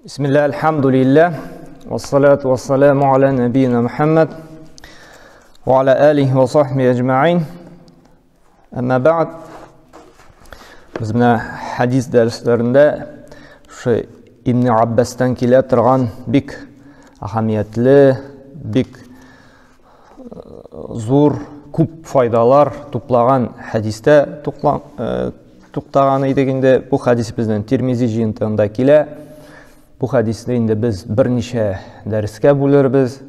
Бисмилла, альхамдулилля, вассалату вассаламу аля набийна Мухаммад, ва аля алихи ва сахби әҗмәгыйн. Әмма бәгъд, без менә хәдис дәресләрендә шушы Ибн Аббастан килә торган бик әһәмиятле, бик зур, күп файдалар туплаган хәдистә туктаган идек инде. Бу хәдис безнең Тирмизи җыентыгында килә. Бу хәдисне инде без берничә дәрескә бүлербез.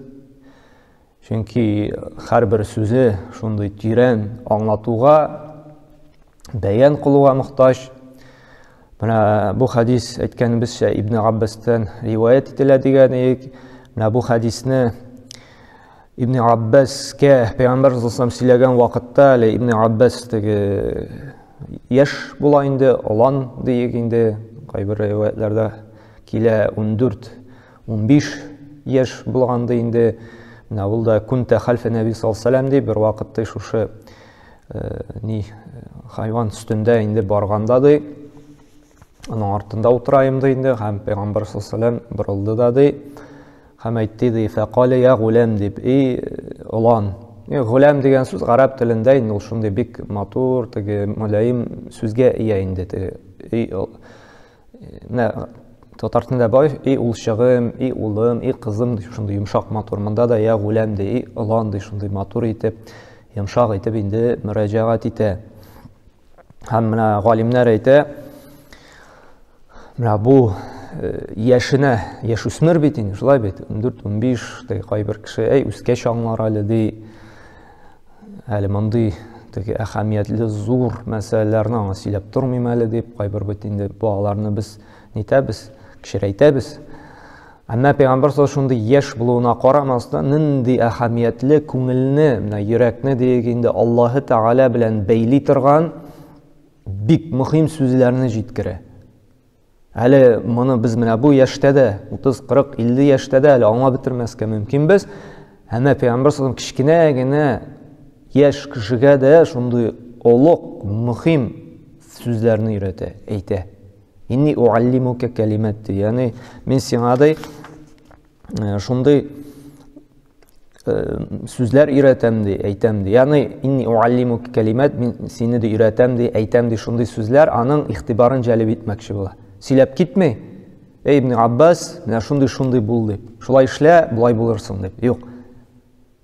Чөнки һәрбер сүзе шундый тирән аңлатуга, бәян кылуга мохтаҗ. Менә бу хәдис әйткәнебезчә Ибн Аббастан риваять ителә дигән идек. Менә бу хәдисне Ибн Аббаска Пәйгамбәр саллаллаху сөйләгән вакытта әле Ибн Аббас теге яшь була инде, олан диек инде, кайбер риваятларда килә 14-15 яшь булганда инде. Менә ул да кунта хальфа нәби саллаллаху алейһи ди, бер вакытта шушы ни хайван өстендә инде барганда ди, аның артында утыраем ди инде, һәм Пәйгамбәр саллаллаху алейһи ва борылды да ди, һәм әйтте ди, фәкале я гуләм дип, и олан. И, гуләм дигән сүз гарәп телендә инде ул шундый бик матур, теге мөлаем сүзгә ия инде, теге, и, менә татар телендә бар, и улчыгым, и улым, и кызым ди, шундый йомшак матур. Монда да я гуләм ди, и олан ди, шундый матур итеп, йомшак итеп инде мөрәҗәгать итә. Һәм менә галимнәр әйтә, менә бу яшенә, яшүсмер бит инде, шулай бит, 14-15, теге кайбер кеше, әй, үскәч аңлар әле ди, әле мондый теге әһәмиятле зур мәсьәләләрне аңа сөйләп тормыйм әле дип, кайбер бит инде балаларны без нитәбез, кечерәйтәбез. Әмма Пәйгамбәр саллаллаху шундый яшь булуына карамастан, нинди әһәмиятле күңелне, менә йөрәкне диек инде Аллаһы Тәгалә белән бәйли торган бик мөһим сүзләрне җиткерә. Әле моны без менә бу яшьтә дә, 30, 40, 50 яшьтә дә әле аңлап бетермәскә мөмкинбез. Әмма Пәйгамбәр саллаллаху кечкенә генә яшь кешегә дә шундый олуг, мөһим сүзләрне өйрәтә, әйтә. Инни уаллимука кәлимәт ди. Ягъни мин сиңа ди шундый сүзләр өйрәтәм ди, әйтәм ди. Ягъни инни уаллимука кәлимәт, мин сине ди өйрәтәм ди, әйтәм ди шундый сүзләр аның игътибарын җәлеп итмәкче була. Сөйләп китми. Эй, Ибн Аббас, менә шундый-шундый бул дип. Шулай эшлә, болай булырсың дип. Юк.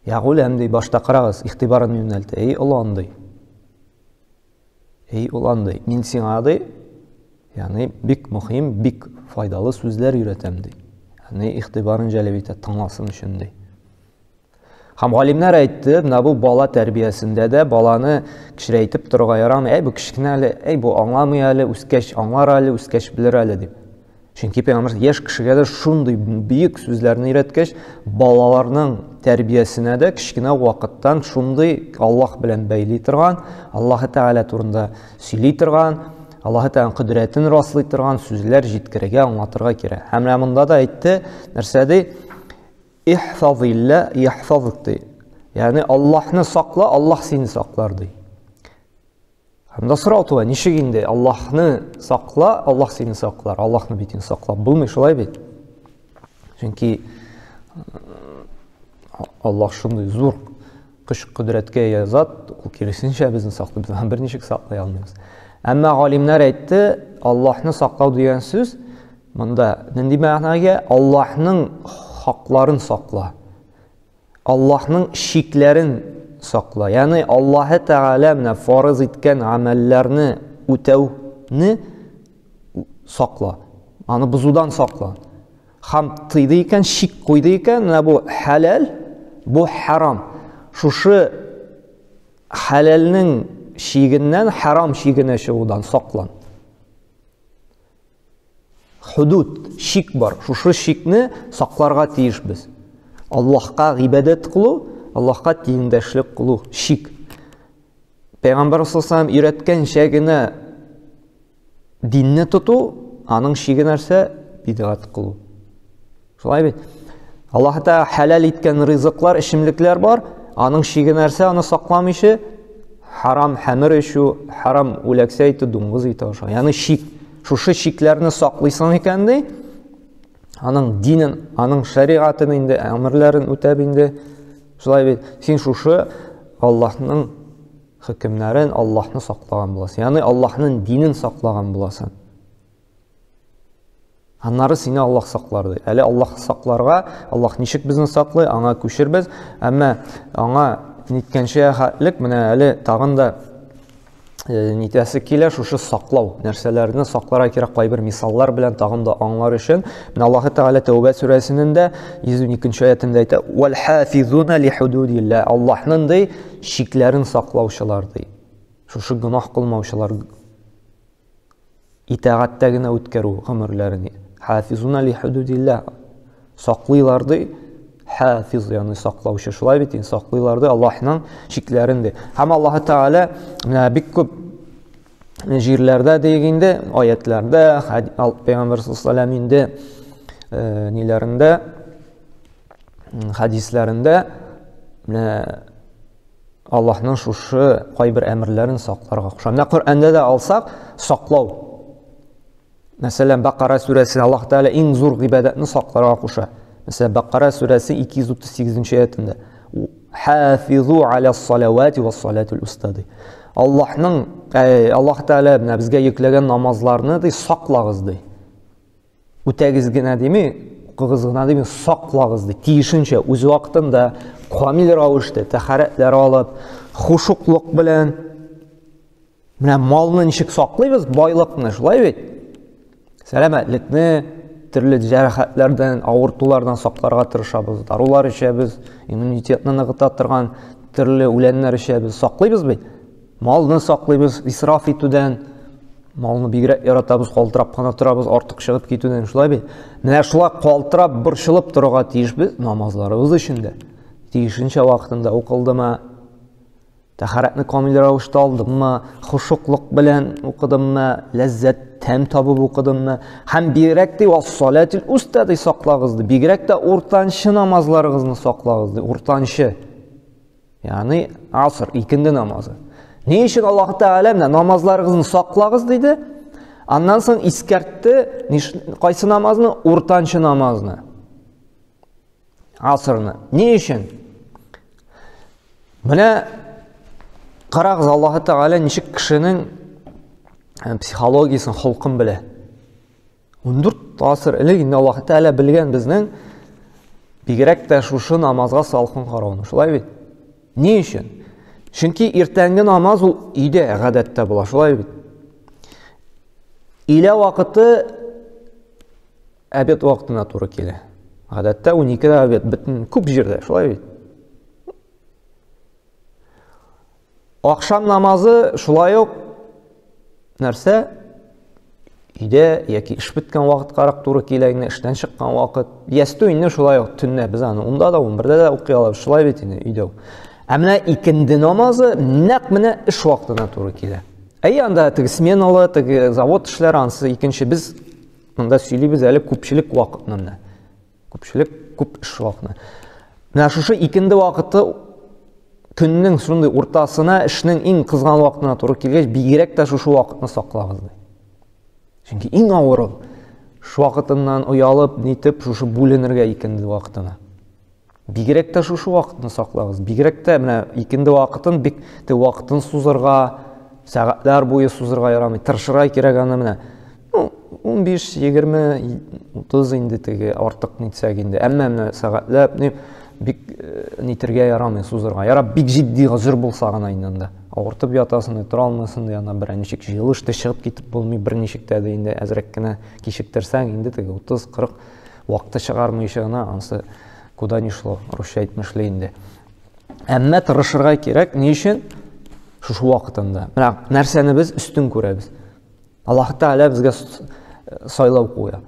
Ягуләм ди, башта карагыз, игътибарын юнәлтә. Эй, олан ди. Эй, улан ди, мин сиңа ди, ягъни бик мөһим, бик файдалы сүзләр өйрәтәм ди. Ягъни игътибарын җәлеп итә, тыңласын өчен ди. Һәм галимнәр әйтте, менә бу бала тәрбиясендә дә баланы кечерәйтеп торырга ярамый. Әй, бу кечкенә әле, әй, бу аңламый әле, үскәч аңлар әле, үскәч белер әле дип. Чөнки пәйгамбәр яшь кешегә дә шундый бөек сүзләрне өйрәткәч, балаларның тәрбиясенә дә кечкенә вакыттан шундый Аллаһ белән бәйли торган, Аллаһ Тәгалә турында сөйли торган, Аллаһ Тәгаләнең кодрәтен раслый торган сүзләр җиткерергә, аңлатырга кирәк. Һәм менә монда да әйтте, нәрсә ди? Ихфазилла яхфазык ди. Ягъни Аллаһны сакла, Аллаһ сине саклар ди. Анда сорау туа, ничек инде Аллаһны сакла, Аллаһ сине саклар. Аллаһны бит инде саклап булмый, шулай бит? Чөнки Аллаһ шундый зур көч кодрәткә ия зат, ул киресенчә безне саклый, без аны берничек саклый алмыйбыз. Әмма галимнәр әйтте, Аллаһны саклау дигән сүз монда нинди мәгънәгә? Аллаһның хакларын сакла. Аллаһның чикләрен сакла. Ягъни Аллаһы Тәгалә менә фарыз иткән гамәлләрне үтәүне сакла. Аны бозудан сакла. Һәм тыйды икән, чик куйды икән, менә бу хәләл, бу харам. Шушы хәләлнең чигеннән харам чигенә чыгудан саклан. Худуд, чик бар. Шушы чикне сакларга тиешбез. Аллаһка гыйбадәт кылу, Аллаһка тиңдәшлек кылу чик. Пәйгамбәр саллаллаху өйрәткәнчә генә динне тоту, аның чиге нәрсә? Бидгать кылу. Шулай бит? Аллаһ Тәгалә хәләл иткән ризыклар, эчемлекләр бар, аның чиге нәрсә, аны сакламыйча харам хәмер эчү, харам үләксә ите, дуңгыз ите ашау. Ягъни чик. Шушы чикләрне саклыйсың икән ди, Аның динен, аның шәригатен инде, әмерләрен үтәп инде. Шулай бит, син шушы Аллаһның хөкемнәрен, Аллаһны саклаган буласың. Ягъни Аллаһның динен саклаган буласың. Аннары сине Аллаһ саклар ди. Әле Аллаһ сакларга, Аллаһ ничек безне саклый, аңа күчербез. Әмма аңа ниткәнчә хәтлек менә әле тагын да э, нитәсе килә, шушы саклау нәрсәләрне сакларга кирәк кайбер мисаллар белән тагын да аңлар өчен. Менә Аллаһ Тәгалә Тәүбә сүрәсенең дә 112 аятында әйтә: "Вал хафизуна ли худудилла". Аллаһның ди чикләрен саклаучылар ди. Шушы гөнаһ кылмаучылар итагатьтә генә үткәрү гомерләрен. Хафизуна ли худудилла. Саклыйлар ди. Хафиз, ягъни саклаучы. Шулай бит инде саклыйлар ди Аллаһның чикләрен ди. Һәм Аллаһ Тәгалә менә бик күп җирләрдә диек инде, аятларда, Пәйгамбәр саллаллаху инде э, ниләрендә, хәдисләрендә менә Аллаһның шушы кайбер әмерләрен сакларга куша. Менә Коръәндә дә алсак, саклау. Мәсәлән, Бакара сүрәсе Аллаһ Тәгалә иң зур гыйбадәтне сакларга куша. Мәсәлән, Бакара сүрәсе 238 аятында. Хафизу аля салавати ва салатул уста ди. Аллаһның э, Аллаһ Тәгалә менә безгә йөкләгән намазларны ди саклагыз ди. Үтәгез генә дими, укыгыз гына дими, саклагыз ди. Тиешенчә үз вакытында камил рәвештә тәһарәтләр алып, хушуклык белән менә малны ничек саклыйбыз, байлыкны, шулай бит? Сәламәтлекне төрле җәрәхәтләрдән, авыртулардан сакларга тырышабыз, дарулар эчәбез, иммунитетны ныгыта торган төрле үләннәр эчәбез, саклыйбыз бит. Малны саклыйбыз исраф итүдән, малны бигрәк яратабыз, калтырап кына торабыз, артык чыгып китүдән, шулай бит. Менә шулай калтырап, борчылып торырга тиешбез намазларыбыз өчен дә. Тиешенчә вакытында укылдымы, тәһарәтне камил рәвештә алдыммы, хошуклык белән укыдыммы, ләззәт, тәм табып укыдыммы? Һәм бигрәк тә вассалатил уста ди саклагыз ди. Бигрәк тә уртанчы намазларыгызны саклагыз ди, уртанчы. Ягъни аср, икенде намазы. Ни өчен Аллаһ Тәгалә менә намазларыгызны саклагыз диде? Аннан соң искәртте, кайсы намазны? Уртанчы намазны. Асрны. Ни өчен? Менә карагыз, Аллаһ Тәгалә ничек кешенең э, психологиясен, холкын белә. 14 гасыр элек инде Аллаһ Тәгалә белгән безнең бигрәк тә шушы намазга салкын карауны. Шулай бит? Ни өчен? Чөнки иртәнге намаз ул өйдә гадәттә була, шулай бит? Илә вакыты обед вакытына туры килә. Гадәттә 12-дә обед бөтен күп җирдә, шулай бит? Ахшам намазы шулай ук нәрсә? Өйдә яки эш беткән вакыткарак туры килә инде, эштән чыккан вакыт. Ястү инде шулай ук төнлә без аны 10-да да, 11-дә дә укый алабыз, шулай бит инде өйдә. Ә менә икенде намазы нәкъ менә эш вакытына туры килә. Әйе, анда теге сменалы, теге завод эшләре, ансы икенче. Без монда сөйлибез әле күпчелек вакытны менә. Күпчелек күп эш вакыты. Менә шушы икенде вакыты көннең шундый уртасына, эшнең иң кызган вакытына туры килгәч, бигрәк тә шушы вакытны саклагыз ди. Чөнки иң авыр ул. Шу вакытыннан оялып, нитеп, шушы бүленергә икенде вакытына. Бигрәк тә шушы вакытны саклагыз. Бигрәк тә менә икенде вакытын бик те вакытын сузырга, сәгатьләр буе сузырга ярамый. Тырышырга кирәк аны менә. Ну, 15, 20, 30 инде теге артык нитсәк инде. Әмма менә сәгатьләп ни бик э, нитергә ярамый, сузырга. Ярап бик җитди гозер булса гына инде анда. Авыртып ятасың, тора алмыйсың ди, анда бер ничек җыелыш та чыгып китеп булмый, берничек тә ди инде әзрәк кенә кичектерсәң, инде теге 30-40 вакыты чыгармыйча гына ансы куда ни шло, русча әйтмешли инде. Әмма тырышырга кирәк, ни өчен? Шушы вакытында. Менә нәрсәне без өстен күрәбез. Аллаһ Тәгалә безгә сайлау куя.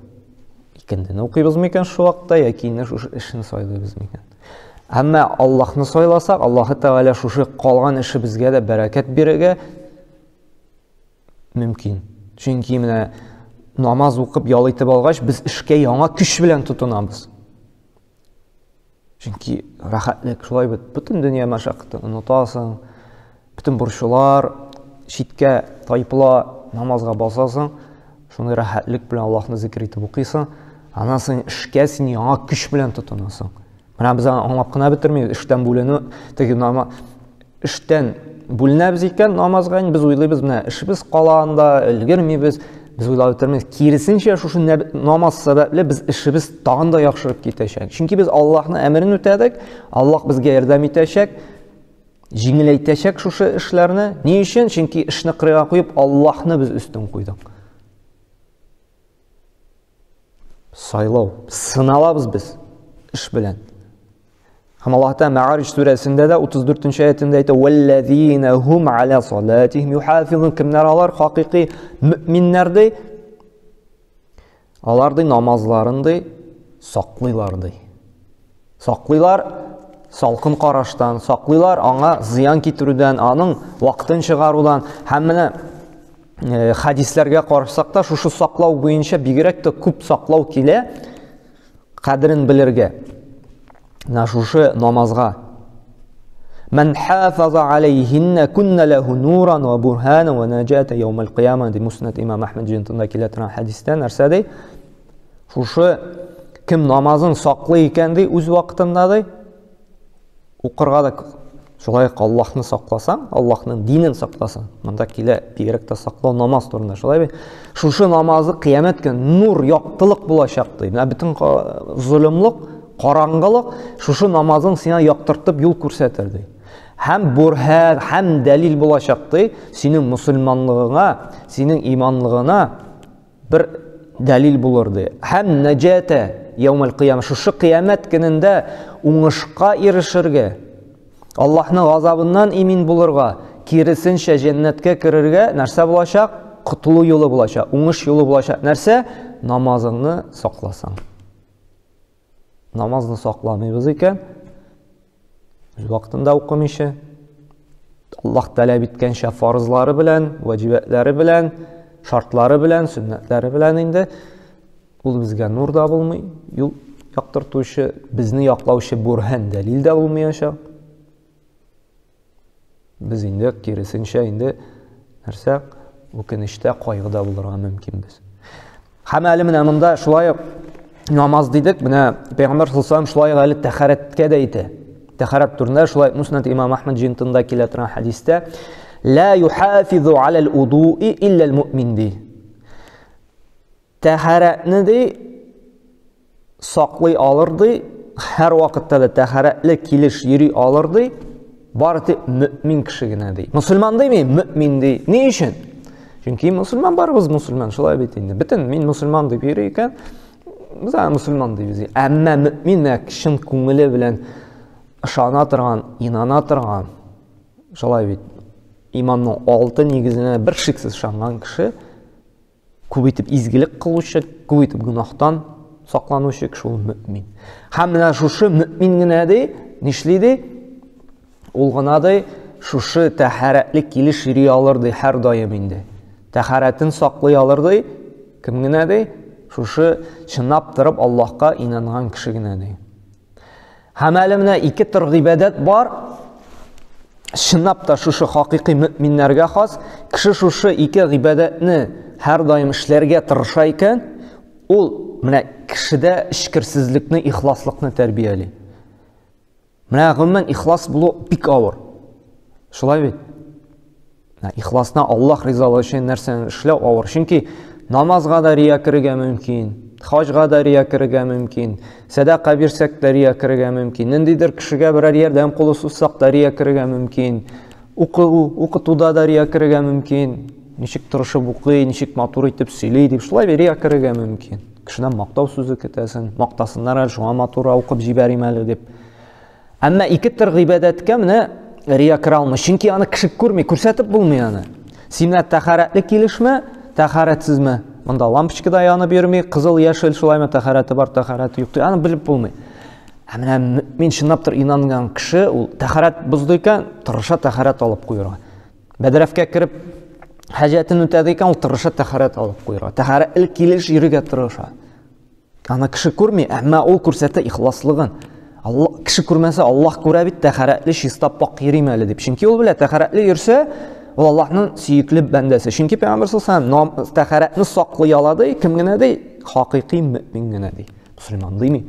Икендене укыйбыз микән шул вакытта яки инде шушы эшне сайлыйбыз микән? Әмма Аллаһны сайласак, Аллаһ Тәгалә шушы калган эшебезгә дә бәрәкәт бирергә мөмкин. Чөнки менә намаз укып ял итеп алгач, без эшкә яңа көч белән тотынабыз. Чөнки рәхәтлек шулай бит, бөтен дөнья мәшәкатен онытасың, бөтен борчулар читкә тайпыла, намазга басасың, шундый рәхәтлек белән Аллаһны зикр итеп укыйсың. Аннан соң эшкә син яңа көч белән тотынасың. Менә без аны аңлап кына бетермибез. Эштән бүленү, теге нама эштән бүленәбез икән намазга, без уйлыйбыз, менә эшебез кала анда, өлгермибез. Без уйлап бетермибез. Киресенчә, шушы намаз сәбәпле без эшебез тагын да яхшырып китәчәк. Чөнки без Аллаһның әмерен үтәдек, Аллаһ безгә ярдәм итәчәк, җиңеләйтәчәк шушы эшләрне. Ни өчен? Чөнки эшне кырыйга куеп, Аллаһны без өстен куйдык. Сайлау. Сыналабыз без эш белән. Һәм Аллаһ Тәгалә Мәгариж сүрәсендә дә 34-нче аятендә әйтә: "Валлазина хум аля салатихим юхафизун." Кемнәр алар? Хакыйкый мөминнәр ди. Алар ди намазларын ди саклыйлар ди. Саклыйлар салкын караштан, саклыйлар аңа зыян китерүдән, аның вакытын чыгарудан. Һәм менә хәдисләргә карасак та, шушы саклау буенча бигрәк тә күп саклау килә, кадерен белергә. Менә шушы намазга. Мән хафаза алейһинна кунна лаху нуран ва бурхана ва наҗата яумал кыяма ди Муснад имам Әхмәд җыентында килә торган хәдистә нәрсә ди? Шушы кем намазын саклый икән ди, үз вакытында ди, укырга да шулай ук Аллаһны сакласаң, Аллаһның динен сакласаң, монда килә бигрәк тә саклау намаз турында, шулай бит? Шушы намазы кыямәт көн нур, яктылык булачак ди. Менә бөтен золымлык, караңгылык шушы намазың сиңа яктыртып юл күрсәтер ди. Һәм бурһан, һәм дәлил булачак ди, синең мусульманлыгыңа, синең иманлыгыңа бер дәлил булыр ди. Һәм наҗата яумал кыяма, шушы кыямәт көнендә уңышка ирешергә, Аллаһның газабыннан имин булырга, киресенчә җәннәткә керергә нәрсә булачак? Котылу юлы булачак, уңыш юлы булачак. Нәрсә? Намазыңны сакласаң. Намазны сакламыйбыз икән, үз вакытында укымыйча, Аллаһ таләп иткәнчә фарызлары белән, ваҗибәтләре белән, шартлары белән, сөннәтләре белән инде ул безгә нур да булмый, юл яктыртучы, безне яклаучы бурһан дәлил дә булмаячак. Без инде киресенчә инде нәрсә үкенечтә, кайгыда булырга мөмкинбез. Һәм әле менә монда шулай ук намаз дидек, менә Пәйгамбәр саллаллаху шулай ук әле тәһарәткә дә әйтә. Тәһарәт турында шулай Муснад имам Әхмәд җыентында килә торган хәдистә ла юхафизу алал удуи илля муъмин ди. Тәһарәтне ди саклый алыр ди, һәр вакытта да тәһарәтле килеш йөри алыр ди, бары тик мөмин кеше генә ди. Мусульман дими, мөмин ди. Ни өчен? Чөнки мусульман барыбыз мусульман, шулай бит инде. Бөтен мин мусульман дип йөри икән, без аны мусульман дибез. Әмма мөмин чын күңеле белән ышана торган, инана торган, шулай бит. Иманның алты нигезенә бер шиксез ышанган кеше Күп итеп изгелек кылучы, күп итеп гөнаһтан сакланучы кеше ул мөмин. Һәм менә шушы мөмин генә ди, нишли ди? Ул гына ди, шушы тәһарәтле килеш йөри алыр ди һәрдаим инде. Тәһарәтен саклый алыр ди, кем генә ди? Шушы чынлап торып Аллаһка инанган кеше генә ди. Һәм әле менә ике төр гыйбадәт бар. Чынлап та шушы хакыйкый мөминнәргә хас. Кеше шушы ике гыйбадәтне һәрдаим эшләргә тырыша икән, ул менә кешедә эчкерсезлекне, ихласлыкны тәрбияли. Менә гомумән ихлас булу бик авыр. Шулай бит? Ихласна Аллаһ ризалыгы өчен нәрсәне эшләү авыр. Чөнки намазга да рия керергә мөмкин, хаҗга да рия керергә мөмкин, сәдака бирсәк тә рия керергә мөмкин, ниндидер кешегә берәр ярдәм кулы сузсак та рия керергә мөмкин, уку, укытуда да рия керергә мөмкин, ничек тырышып укый, ничек матур итеп сөйли дип шулай рия керергә мөмкин. Кешедән мактау сүзе көтәсең, мактасыннар әле, шуңа матур укып җибәрим әле дип. Әмма ике төр гыйбадәткә менә рия керә алмый. Чөнки аны кеше күрми, күрсәтеп булмый аны. Син менә тәһарәтле килешме, тәһарәтсезме? Монда лампочка да янып йөрми, кызыл, яшел шулаймы, тәһарәте бар, тәһарәте юк. Аны белеп булмый. Ә менә мин чынлап тор инанган кеше, ул тәһарәт бозды икән, тырыша тәһарәт алып куярга. Бәдрәфкә кереп хаҗәтен үтәде икән, ул тырыша тәһарәт алып куярга. Тәһарәтле килеш йөрергә тырыша. Аны кеше күрми, әмма ул күрсәтә ихласлыгын. Алла кеше күрмәсә, Аллаһ күрә бит, тәһарәтле, чиста, пак йөрим әле дип. Чөнки ул белә, тәһарәтле йөрсә, ул Аллаһның сөекле бәндәсе. Чөнки Пәйгамбәр саллаллаху алейһи тәһарәтне саклый ала ди, кем генә ди? Хакыйкый мөмин генә ди. Мөселман дими,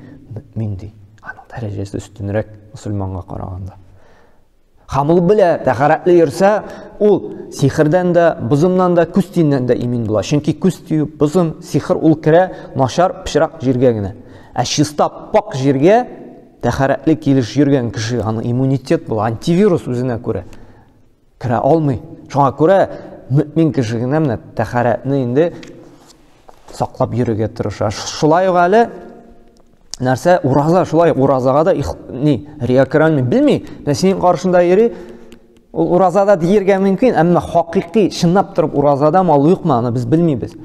мөмин ди. Аның дәрәҗәсе өстенрәк мөселманга караганда. Һәм ул белә, тәһарәтле йөрсә, ул сихердән дә, бозымнан да, күз тиеннән дә имин була. Чөнки күз тию, бозым, сихер ул керә начар, пычрак җиргә генә. Ә чиста, пак җиргә тәһарәтле килеш йөргән кеше, аның иммунитет була, антивирус үзенә күрә керә алмый. Шуңа күрә мөмин кеше генә менә тәһарәтне инде саклап йөрергә тырыша. Шулай ук әле нәрсә ураза, шулай уразага да ни рия керә алмый, белми. Менә синең каршында йөри, ул уразада диергә мөмкин, әмма хакыйкый чынлап торып уразада мал юкмы, аны без белмибез.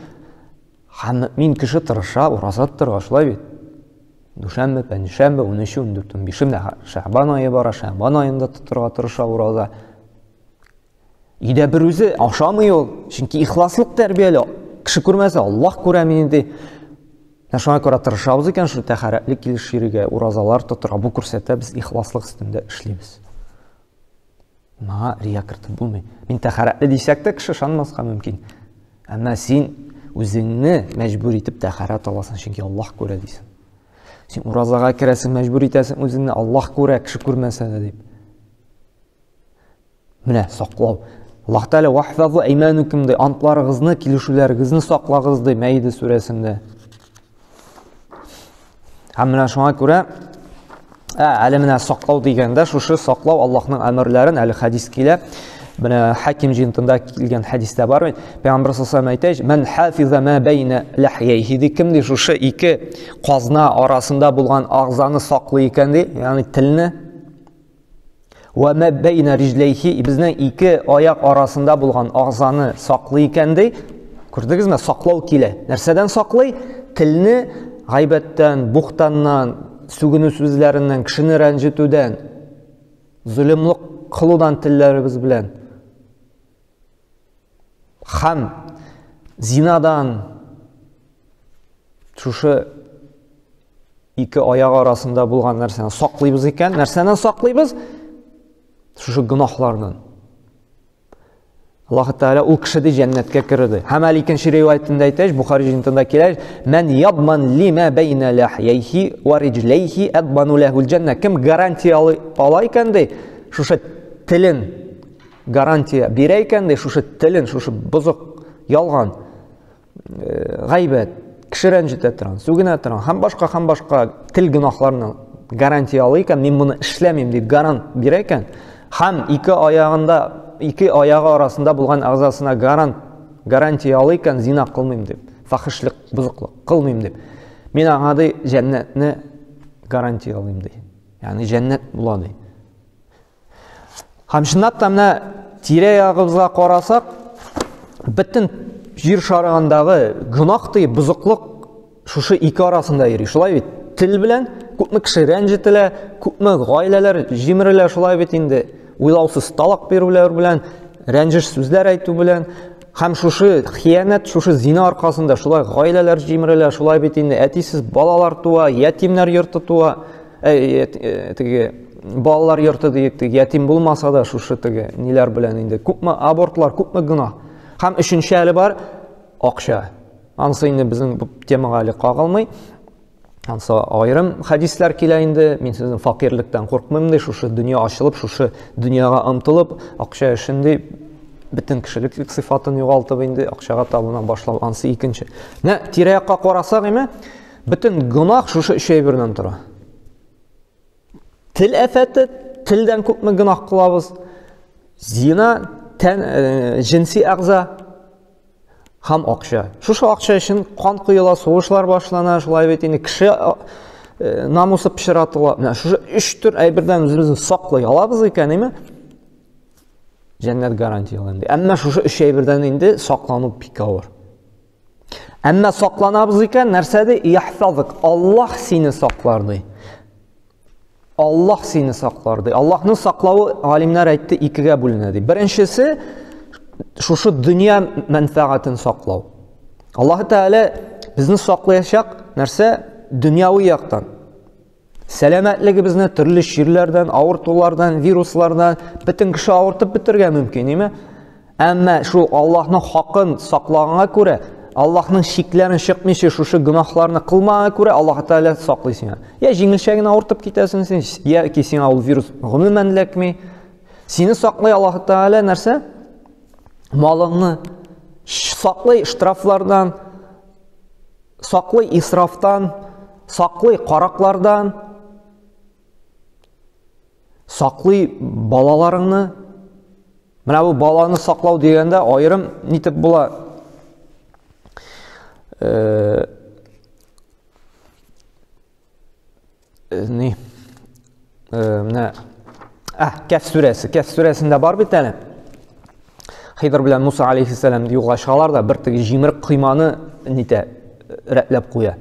Һәм мөмин кеше тырыша ураза тотарга, шулай бит. Дүшәмбе, пәнҗешәмбе, 13, 14, 15 менә Шәгъбан ае бара, Шәгъбан аенда тотарга тырыша ураза. Өйдә бер үзе ашамый ул, чөнки ихласлык тәрбияли. Кеше күрмәсә, Аллаһ күрә мине ди. Менә шуңа күрә тырышабыз икән шул тәһарәтле килеш йөрергә, уразалар тотырга. Бу күрсәтә, без ихласлык өстендә эшлибез. Моңа рия кертеп булмый. Мин тәһарәтле дисәк тә кеше ышанмаска мөмкин. Әмма син үзеңне мәҗбүр итеп тәһарәт аласың, чөнки Аллаһ күрә дисең. Син уразага керәсең, мәҗбүр итәсең үзеңне, Аллаһ күрә, кеше күрмәсә дә дип. Менә саклау. Аллаһ Тәгалә вахфазу әйманукум ди, антларыгызны, килешүләрегезне саклагыз ди Мәиде сүрәсендә. Һәм менә шуңа күрә әле менә саклау дигәндә шушы саклау Аллаһның әмерләрен әле хәдис килә. Менә Хаким җыентында килгән хәдистә бар бит. Пәйгамбер саллаллаху алейһи әйтә, "Ман хафиза ма байна лахьяйхи" ди, кем ди шушы ике казна арасында булган агзаны саклый икән ди, ягъни телне Вә мә бәйнә риҗләйхи, безнең ике аяк арасында булган агзаны саклый икән ди. Күрдегезме? Саклау килә. Нәрсәдән саклый? Телне гайбәттән, бухтаннан, сүгенү сүзләреннән, кешене рәнҗетүдән, золымлык кылудан телләребез белән. Һәм зинадан шушы ике аяк арасында булган нәрсәне саклыйбыз икән, нәрсәдән саклыйбыз? Шушы гөнаһлардан. Аллаһ Тәгалә ул кеше ди җәннәткә керде. Һәм әле икенче риваятендә әйтә, Бухари җыентында килә, "Мән ябман лима бәйнә лахьяйхи ва риҗләйхи адману лахул җәннә." Кем гарантия ала икән ди, шушы телен гарантия бирә икән ди, шушы телен, шушы бозык, ялган гайбәт, кеше рәнҗетә торган, сүгенә торган һәм башка һәм башка тел гөнаһларына гарантия ала икән, мин моны эшләмим дип гарант бирә икән, һәм ике аягында, ике аягы арасында булган әгъзасына гарант гарантия ала икән, зина кылмыйм дип, фахишлек, бозыклык кылмыйм дип. Мин аңа ди җәннәтне гарантия алыйм ди. Ягъни җәннәт була ди. Һәм чынлап та менә тирә-ягыбызга карасак, бөтен җир шарындагы гөнаһ ди, бозыклык шушы ике арасында йөри. Шулай бит? Тел белән күпме кеше рәнҗетелә, күпме гаиләләр җимерелә, шулай бит инде. Уйлаусыз талак бирүләр белән, рәнҗеш сүзләр әйтү белән һәм шушы хыянәт, шушы зина аркасында шулай гаиләләр җимерелә, шулай бит инде. Әтисез балалар туа, ятимнәр йорты туа. Теге балалар йорты диек, теге ятим булмаса да шушы теге ниләр белән инде күпме абортлар, күпме гөнаһ. Һәм өченче әле бар акча. Анысы инде безнең бу темага әле кагылмый. Анысы аерым хәдисләр килә инде. Мин сезнең факирлектән куркмыйм ди, шушы дөнья ачылып, шушы дөньяга омтылып, акча өчен ди бөтен кешелек сыйфатын югалтып инде акчага табына башлау анысы икенче. Менә тирә-якка карасак, име, Бөтен гөнаһ шушы өч әйбердән тора. Тел афәте, телдән күпме гөнаһ кылабыз. Зина, тән, э, җенси әгъза һәм акча. Шушы акча өчен кан коела, сугышлар башлана, шулай бит инде кеше э, намусы пычратыла. Менә шушы өч төр әйбердән үзебезне саклый алабыз икән, әйме? Җәннәт гарантияләнде. Әмма шушы өч әйбердән инде саклану бик авыр. Әмма сакланабыз икән, нәрсә ди? Яхфазык. Аллаһ сине саклар ди. Аллаһ сине саклар ди. Аллаһның саклавы галимнәр әйтте икегә бүленә ди. Беренчесе шушы дөнья мәнфәгатен саклау. Аллаһ Тәгалә безне саклаячак нәрсә? Дөньяви яктан. Сәламәтлегебезне төрле чирләрдән, авыртулардан, вируслардан бөтен кеше авыртып бетергә мөмкин, име? Әмма шул Аллаһның хакын саклаганга күрә, Аллаһның чикләрен чыкмыйча шушы гөнаһларны кылмаганга күрә Аллаһ Тәгалә саклый сиңа. Я җиңелчә генә авыртып китәсең син, яки сиңа ул вирус гомумән эләкми. Сине саклый Аллаһ Тәгалә нәрсә? Малыңны саклый штрафлардан, саклый исрафтан, саклый караклардан, саклый балаларыңны. Менә бу баланы саклау дигәндә аерым нитеп була. Ни? Менә Кәф сүрәсе. Кәф сүрәсендә бар бит әле. Хидр белән Муса алейхиссалам юлга чыгалар да бер теге җимерек койманы нитә, рәтләп куя.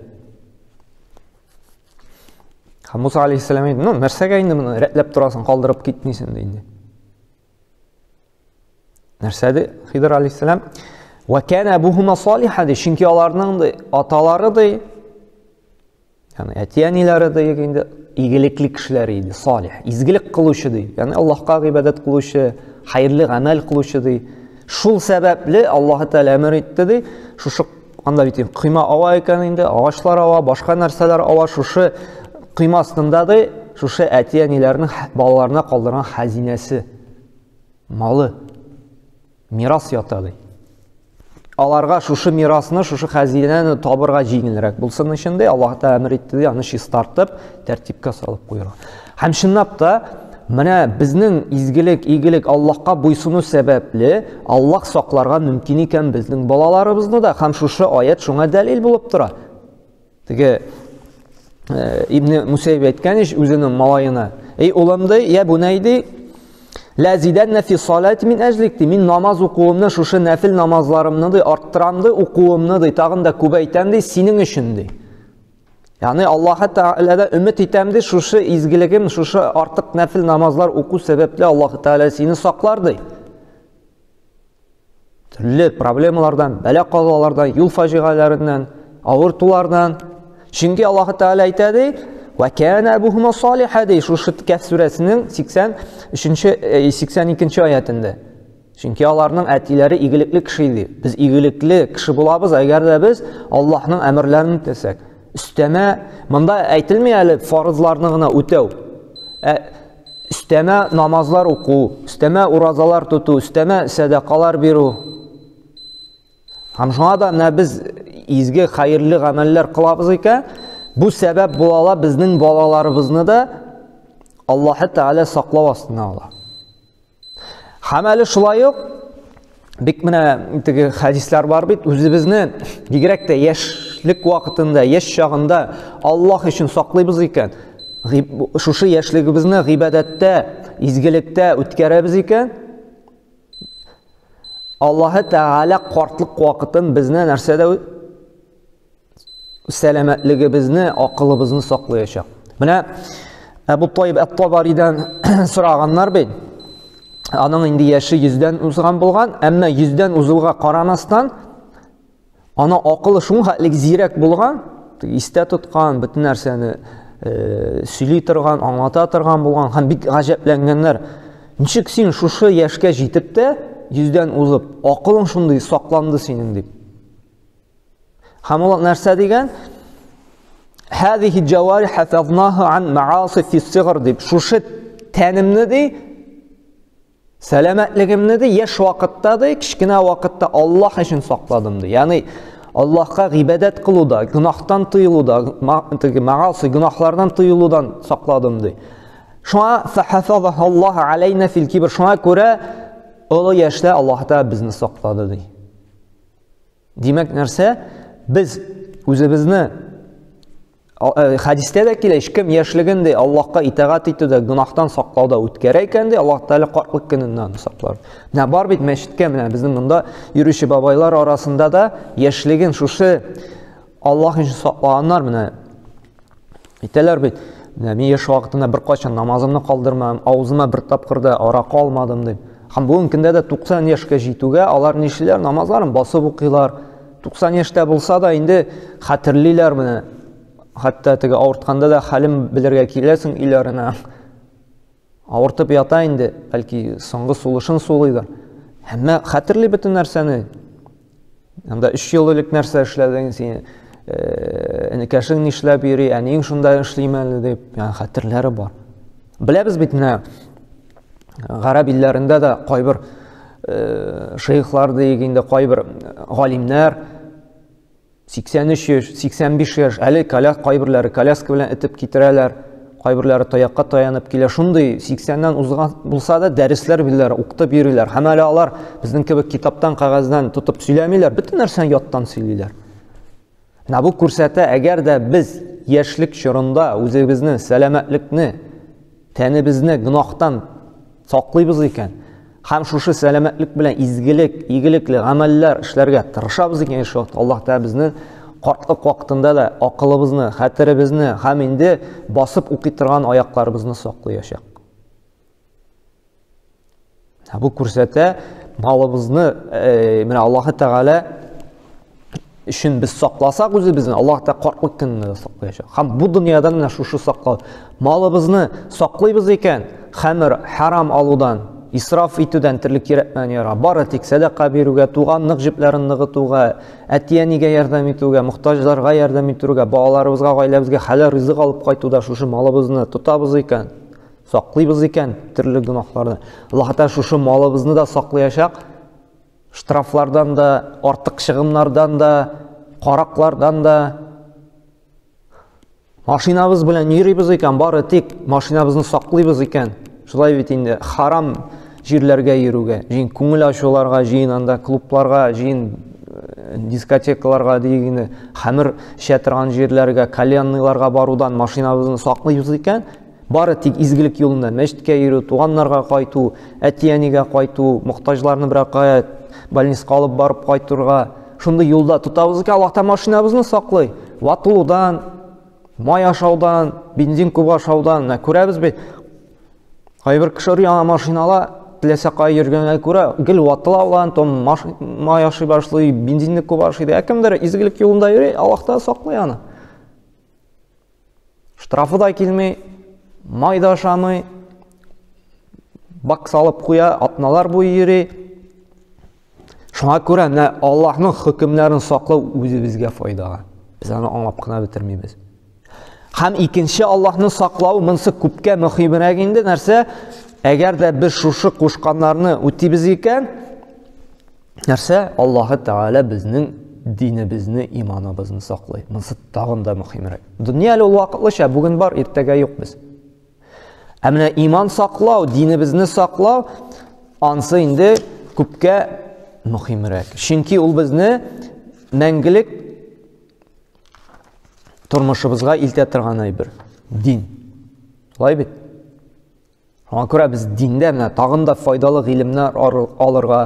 Һәм Муса алейхиссалам әйтте, ну, нәрсәгә инде моны рәтләп торасың, калдырып китмисең ди инде. Нәрсә ди Хидр алейхиссалам? Ва кана абухума салиха ди, чөнки аларның ди аталары ди, ягъни әти-әниләре ди инде игелекле кешеләр иде, салих, изгелек кылучы ди. Ягъни Аллаһка гыйбадәт кылучы, хәерле гамәл кылучы ди. Шул сәбәпле Аллаһ Тәгалә әмер итте ди, шушы анда бит койма ава икән инде, агачлар ава, башка нәрсәләр ава, шушы койма астында ди, шушы әти-әниләрнең балаларына калдырган хәзинәсе, малы, мирас ята ди. Аларга шушы мирасны, шушы хәзинәне табырга җиңелрәк булсын өчен ди, Аллаһ Тәгалә әмер итте ди, аны чистартып, тәртипкә салып куярга. Һәм чынлап та, менә безнең изгелек, игелек Аллаһка буйсыну сәбәпле, Аллаһ сакларга мөмкин икән безнең балаларыбызны да, һәм шушы аят шуңа дәлил булып тора. Теге Ибн Мусәйб әйткән ич үзенең малаена. Эй улым ди, я бунай ди, ла зиданна фи салати мин әҗлик ди. Мин намаз укуымны, шушы нәфил намазларымны ди, арттырам ди, укуымны ди, тагын да күбәйтәм ди, синең өчен ди. Ягъни Аллаһ Тәгаләдә өмет итәм ди, шушы изгелегем, шушы артык нәфил намазлар уку сәбәпле Аллаһ Тәгалә сине саклар ди. Төрле проблемалардан, бәла-казалардан, юл фаҗигаләреннән, авыртулардан. Чөнки Аллаһ Тәгалә әйтә ди, "Ва кана абухума салиха" ди, шушы Кәһф сүрәсенең 83-нче, 82-нче аятында. Чөнки аларның әтиләре игелекле кеше иде. Без игелекле кеше булабыз, әгәр дә без Аллаһның әмерләрен үтәсәк. Өстәмә, монда әйтелми әле фарызларны гына үтәү. Ә өстәмә намазлар уку, өстәмә уразалар тоту, өстәмә сәдакалар бирү. Һәм шуңа да менә без изге, хәерле гамәлләр кылабыз икән, бу сәбәп була ала безнең балаларыбызны да Аллаһы Тәгалә саклау астына ала. Һәм әле шулай ук бик менә теге хәдисләр бар бит, үзебезне бигрәк тә яшьлек вакытында, яшь чагында Аллаһ өчен саклыйбыз икән, шушы яшьлегебезне гыйбадәттә, изгелектә үткәрәбез икән, Аллаһы Тәгалә картлык вакытын безне нәрсәдә сәламәтлегебезне, акылыбызны саклаячак. Менә Әбу Тайб Әт-Табаридан сораганнар бит. Аның инде яше 100-дән узган булган, әмма 100-дән узуга карамастан, ана акылы шул хәтлек зирәк булган, истә тоткан, бөтен нәрсәне сөйли торган, аңлата торган булган һәм бик гаҗәпләнгәннәр. Ничек син шушы яшькә җитеп тә, 100-дән узып, акылың шундый сакланды синең дип. Һәм ул нәрсә дигән? Һәзихи җавари хафазнаһу ан мааси фи сигр дип. Шушы тәнемне ди, сәламәтлегемне ди, яшь вакытта ди, кечкенә вакытта Аллаһ өчен сакладым ди. Ягъни Аллаһка гыйбадәт кылуда, гөнаһтан тыелуда, теге мааси гөнаһлардан тыелудан сакладым ди. Шуңа фахафазаһу Аллаһ алейна фил кибр. Шуңа күрә олы яшьтә Аллаһ Тәгалә безне саклады ди. Димәк, нәрсә? Без үзебезне хәдистә дә килә, кем яшьлеген ди Аллаһка итагать итүдә, гөнаһтан саклауда үткәрә икән ди, Аллаһ Тәгалә картлык көнендә аны саклар. Менә бар бит мәчеткә, менә безнең монда йөрүче бабайлар арасында да яшьлеген шушы Аллаһ өчен саклаганнар, менә әйтәләр бит, менә мин яшь вакытында беркайчан намазымны калдырмадым, авызыма бер тапкыр да аракы алмадым дип. Һәм бүгенге көндә дә 90 яшькә җитүгә алар нишлиләр? Намазларын басып укыйлар. 90 яшьтә булса да инде хәтерлиләр менә. Хәтта теге авыртканда да хәлен белергә киләсең өйләренә. Авыртып ята инде, бәлки соңгы сулышын сулыйдыр. Әмма хәтерли бөтен нәрсәне. Анда 3 ел элек нәрсә эшләдең син? Энекәшең нишләп йөри, әниең шунда эшлиме әле дип, ягъни хәтерләре бар. Беләбез бит менә гарәп илләрендә дә кайбер шейхлар диек инде, кайбер галимнәр 83 яшь, 85 яшь, әле коляс, кайберләре коляска белән этеп китерәләр, кайберләре таякка таянып килә. Шундый 80-нән узган булса да дәресләр бирәләр, укытып йөриләр. Һәм әле алар безнең кебек китаптан, кәгазьдән тотып сөйләмиләр, бөтен нәрсәне яттан сөйлиләр. Менә бу күрсәтә, әгәр дә без яшьлек чорында үзебезне, сәламәтлекне, тәнебезне гөнаһтан саклыйбыз икән, һәм шушы сәламәтлек белән изгелек, игелекле гамәлләр эшләргә тырышабыз икән, яшь вакытта Аллаһ Тәгалә безне картлык вакытында да акылыбызны, хәтеребезне һәм инде басып укый торган аякларыбызны саклыячак. Ә бу күрсәтә, малыбызны, менә Аллаһ Тәгалә өчен без сакласак үзебезне, Аллаһ Тәгалә картлык көнендә дә саклаячак. Һәм бу дөньядан менә шушы саклау. Малыбызны саклыйбыз икән, хәмер, харам алудан, исраф итүдән төрле кирәкмәгән яра, бары тик сәдака бирүгә, туганлык җепләрен ныгытуга, әти-әнигә ярдәм итүгә, мохтаҗларга ярдәм итүгә, балаларыбызга, гаиләбезгә хәләл ризык алып кайтуда шушы малыбызны тотабыз икән, саклыйбыз икән төрле гөнаһларны. Аллаһ Тәгалә шушы малыбызны да саклаячак. Штрафлардан да, артык чыгымнардан да, караклардан да. Машинабыз белән йөрибез икән, бары тик машинабызны саклыйбыз икән. Шулай бит инде харам җирләргә йөрүгә, җыен күңел ачуларга, җыен анда клубларга, җыен дискотекаларга дигәне, хәмер эчә торган җирләргә, кальянныйларга барудан машинабызны саклыйбыз икән, бары тик изгелек юлында мәчеткә йөрү, туганнарга кайту, әти-әнигә кайту, мохтаҗларны берәр кая больницага алып барып кайтырга, шундый юлда тотабыз икән, Аллаһ та машинабызны саклый. Ватылудан, май ашаудан, бензин күп ашаудан, менә күрәбез бит. Кайбер кеше яңа машинала, теләсә кая йөргәнгә күрә, гел ватыла алган, том май ашый башлый, бензинны күп ашый. Ә кемдер изгелек юлында йөри, Аллаһ та саклый аны. Штрафы да килми, май да ашамый, бак салып куя, атналар буе йөри. Шуңа күрә менә Аллаһның хөкемнәрен саклау үзебезгә файдага. Без аны аңлап кына бетермибез. Һәм икенче Аллаһны саклау монысы күпкә мөһимрәк инде нәрсә? Әгәр дә без шушы кушканнарны үтибез икән, Нәрсә? Аллаһы Тәгалә безнең динебезне, иманыбызны саклый. Монысы тагын да мөһимрәк. Дөнья әле ул вакытлыча, бүген бар, иртәгә юк без. Ә менә иман саклау, динебезне саклау, ансы инде күпкә мөһимрәк. Чөнки ул безне мәңгелек тормышыбызга илтә торган әйбер. Дин. Шулай бит? Шуңа күрә без диндә менә тагын да файдалы гыйлемнәр алырга,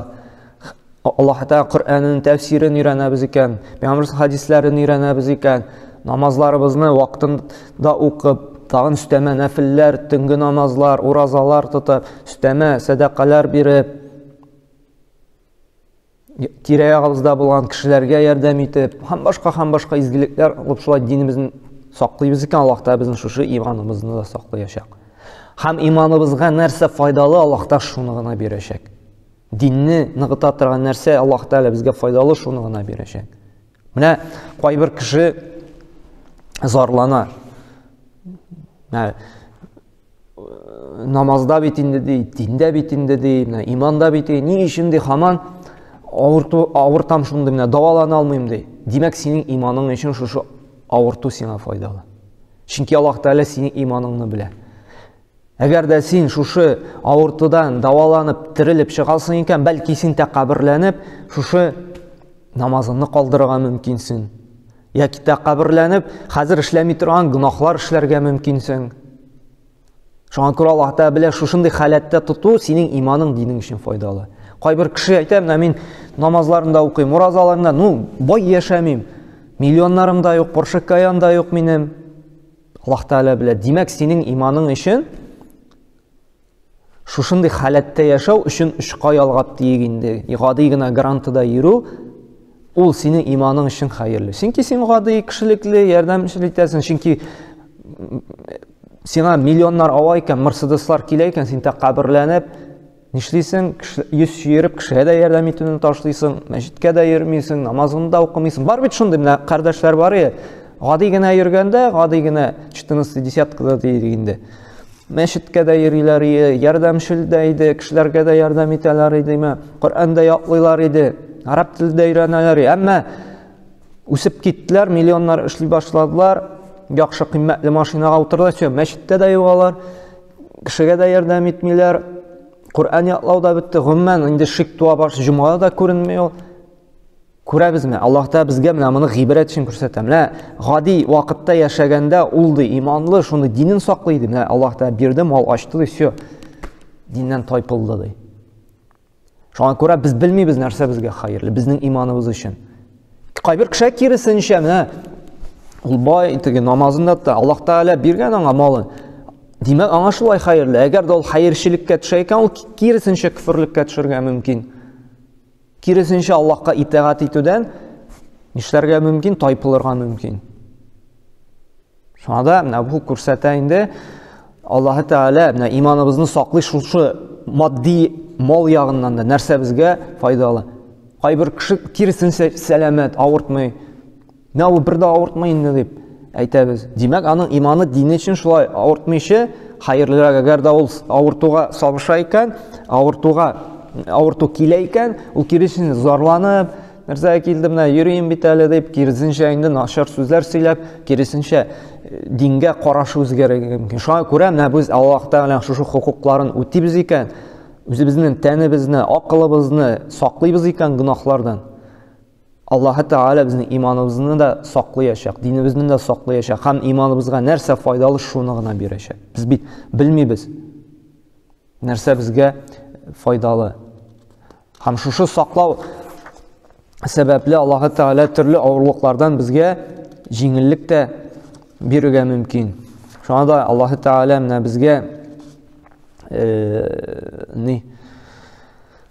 Аллаһ Тәгалә Коръәнен тәфсирен өйрәнәбез икән, Пәйгамбер хәдисләрен өйрәнәбез икән, намазларыбызны вакытында укып, тагын өстәмә нәфелләр, төнге намазлар, уразалар тотып, өстәмә сәдакалар биреп, тирә-ягыбызда булган кешеләргә ярдәм итеп, һәм башка һәм башка изгелекләр кылып шулай динебезне саклыйбыз икән, Аллаһ Тәгалә безнең шушы иманыбызны да саклаячак. Һәм иманыбызга нәрсә файдалы, Аллаһ Тәгалә шуны гына бирәчәк. Динне ныгыта торган нәрсә Аллаһ Тәгалә безгә файдалы, шуны гына бирәчәк. Менә кайбер кеше зарлана. Менә намазда бит инде ди, диндә бит инде ди, менә иманда бит ди, ни өчен ди һаман авырту авыртам шундый менә дәвалана алмыйм ди. Димәк, синең иманың өчен шушы авырту сиңа файдалы. Чөнки Аллаһ Тәгалә синең иманыңны белә. Әгәр дә син шушы авыртудан дәваланып, терелеп чыгасың икән, бәлки син тәкәбберләнеп, шушы намазыңны калдырырга мөмкинсең. Яки тәкәбберләнеп, хәзер эшләми торган гөнаһлар эшләргә мөмкинсең. Шуңа күрә Аллаһ Тәгалә белә, шушындый халәттә тоту синең иманың, динең өчен файдалы. Кайбер кеше әйтә, менә мин намазларны да укыйм, уразаларны да, ну, бай яшәмим. Миллионнарым да юк, Porsche Cayenne да юк минем. Аллаһ Тәгалә белә. Димәк, синең иманың өчен шушындый халәттә яшәү өчен очка ялгап диек инде, гади генә грантыда йөрү, ул синең иманың өчен хәерле. Чөнки син гади, кешелекле, ярдәмчел итәсең. Чөнки сиңа миллионнар ава икән, Мерседеслар килә икән, син тәкәбберләнеп, Нишлисең? Йөз чөереп, кешегә дә ярдәм итүне ташлыйсың, мәчеткә дә йөрмисең, намазыңны да укымыйсың. Бар бит шундый менә кардәшләр бар иде. Гади генә йөргәндә, гади генә 14 десяткада диде инде. Мәчеткә дә йөриләр иде, ярдәмчел дә иде, кешеләргә дә ярдәм итәләр иде, Коръән дә ятлыйлар иде, араб теле дә өйрәнәләр иде. Әмма үсеп киттеләр, миллионнар эшли башладылар, яхшы кыйммәтле машинага утырдылар, все, мәчеттә дә юк алар, кешегә дә ярдәм итмиләр. Коръән ятлау да бетте. Гомумән, инде шик туа башлый, җомгада да күренми ул. Күрәбезме? Аллаһ Тәгалә безгә менә моны гыйбрәт өчен күрсәтә. Менә гади вакытта яшәгәндә ул ди иманлы, шуны динен саклый иде. Менә Аллаһ Тәгалә бирде, мал ачты ди, все. Диннән тайпылды ди. Шуңа күрә без белмибез нәрсә безгә хәерле, безнең иманыбыз өчен. Кайбер кеше киресенчә, менә ул бай, теге намазын да тота, Аллаһ Тәгалә биргән аңа малын. Димәк, аңа шулай хәерле. Әгәр дә ул хәерчелеккә төшә икән, ул киресенчә көферлеккә төшергә мөмкин. Киресенчә Аллаһка итагать итүдән нишләргә мөмкин? Тайпылырга мөмкин. Шуңа да менә бу күрсәтә инде Аллаһы Тәгалә менә иманыбызны саклый шушы матди мал ягыннан да нәрсә безгә файдалы. Кайбер кеше киресенчә сәламәт, авыртмый. Менә ул бер дә авыртмый инде дип әйтәбез. Димәк, аның иманы дине өчен шулай авыртмыйча, хәерлерәк, әгәр дә ул авыртуга сабыша икән, авыртуга авырту килә икән, ул киресенчә зарланып, нәрсәгә килде менә, йөрим бит әле дип, киресенчә инде начар сүзләр сөйләп, киресенчә дингә карашы үзгәрергә мөмкин. Шуңа күрә менә без Аллаһ Тәгаләнең шушы хокукларын үтибез икән, үзебезнең тәнебезне, акылыбызны саклыйбыз икән гөнаһлардан, Аллаһ Тәгалә безнең иманыбызны да саклыячак, динебезне дә саклыячак һәм иманыбызга нәрсә файдалы шуны гына бирәчәк. Без бит белмибез нәрсә безгә файдалы. Һәм шушы саклау сәбәпле Аллаһ Тәгалә төрле авырлыклардан безгә җиңеллек тә бирергә мөмкин. Шуңа да Аллаһ Тәгалә менә безгә ни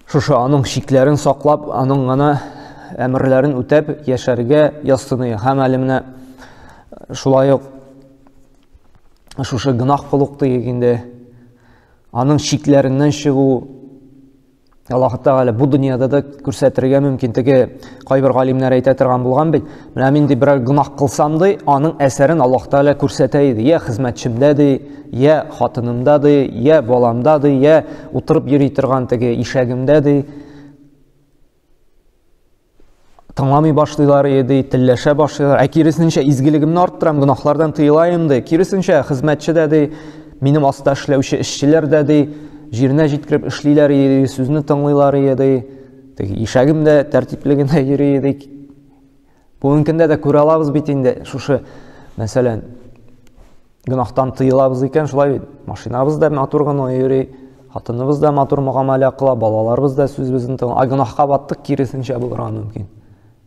шушы аның чикләрен саклап, аның гына әмерләрен үтәп яшәргә язсын. Һәм әле менә шулай ук шушы гөнаһ кылук диек инде, аның чикләреннән чыгу Аллаһ Тәгалә бу дөньяда да күрсәтергә мөмкин. Теге кайбер галимнәр әйтә торган булган бит. Менә мин ди берәр гөнаһ кылсам ди, аның әсәрен Аллаһ Тәгалә күрсәтә иде. Я хезмәтчемдә ди, я хатынымда ди, я баламда ди, я утырып йөри торган теге ишәгемдә ди. Тыңламый башлыйлар иде, телләшә башлыйлар. Ә киресенчә изгелегемне арттырам, гөнаһлардан тыелаем ди. Киресенчә хезмәтче дә ди, минем аста эшләүче эшчеләр дә ди, җиренә җиткереп эшлиләр иде, сүзне тыңлыйлар иде. Теге ишәгем дә тәртипле генә йөри иде. Бүгенге көндә дә күрә алабыз бит инде шушы, мәсәлән, гөнаһтан тыелабыз икән, шулай бит. Машинабыз да матур гына йөри, хатыныбыз да матур мөгамәлә кыла, балаларыбыз да сүзебезне тыңлый. Ә гөнаһка баттык, киресенчә булырга мөмкин.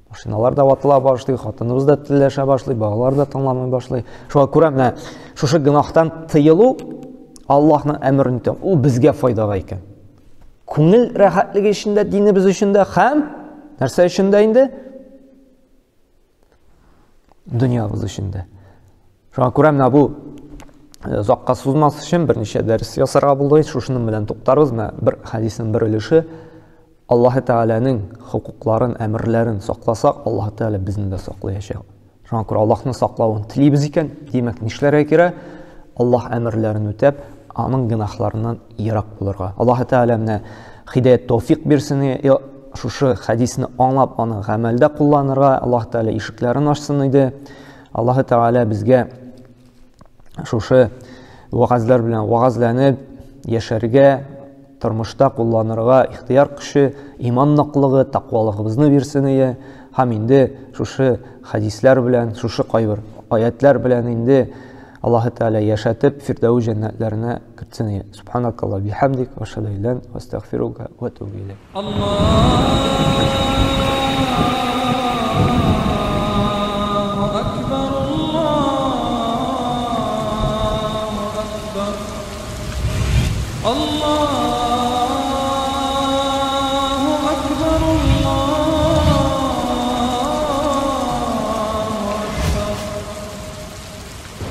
Машиналар да ватыла башлый, хатыныбыз да телләшә башлый, балалар да тыңламый башлый. Шуңа күрә менә шушы гөнаһтан тыелу Аллаһның әмерен үтәү, ул безгә файдага икән. Күңел рәхәтлеге өчен дә, динебез өчен дә һәм нәрсә өчен дә инде? Дөньябыз өчен дә. Шуңа күрә менә бу озакка сузмас өчен берничә дәрес ясарга булдык. Шушының белән туктарбыз. Менә бер хәдиснең бер өлеше. Аллаһ Тәгаләнең хокукларын, әмерләрен сакласак, Аллаһ Тәгалә безне дә саклаячак. Шуңа күрә Аллаһның саклавын телибез икән, димәк, нишләргә кирәк? Аллаһ әмерләрен үтәп, аның гөнаһларыннан ерак булырга. Аллаһ Тәгалә менә хидәят тәүфик бирсен, шушы хәдисне аңлап, аны гамәлдә кулланырга Аллаһ Тәгалә ишекләрен ачсын иде. Аллаһ Тәгалә безгә шушы вәгазьләр белән вәгазьләнеп яшәргә, тормышта кулланырга ихтыяр көче, иман ныклыгы, тәкъвалыгыбызны бирсен ие. Һәм инде шушы хәдисләр белән, шушы кайбер аятлар белән инде Аллаһ Тәгалә яшәтеп, Фирдәүс җәннәтләренә кертсен ие. Субханакаллаһ бихамдик, ва ашһаду ан ла илаһа илля астагфирука ва атубу илейк.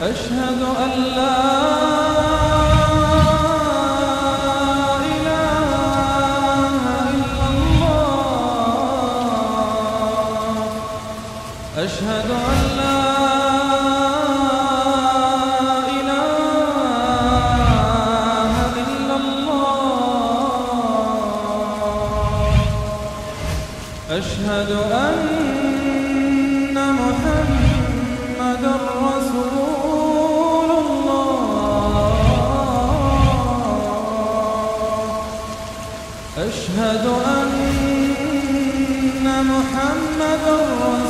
أشهد أن لا إله أشهد أن محمدا رسول الله. أشهد أن محمدا رسول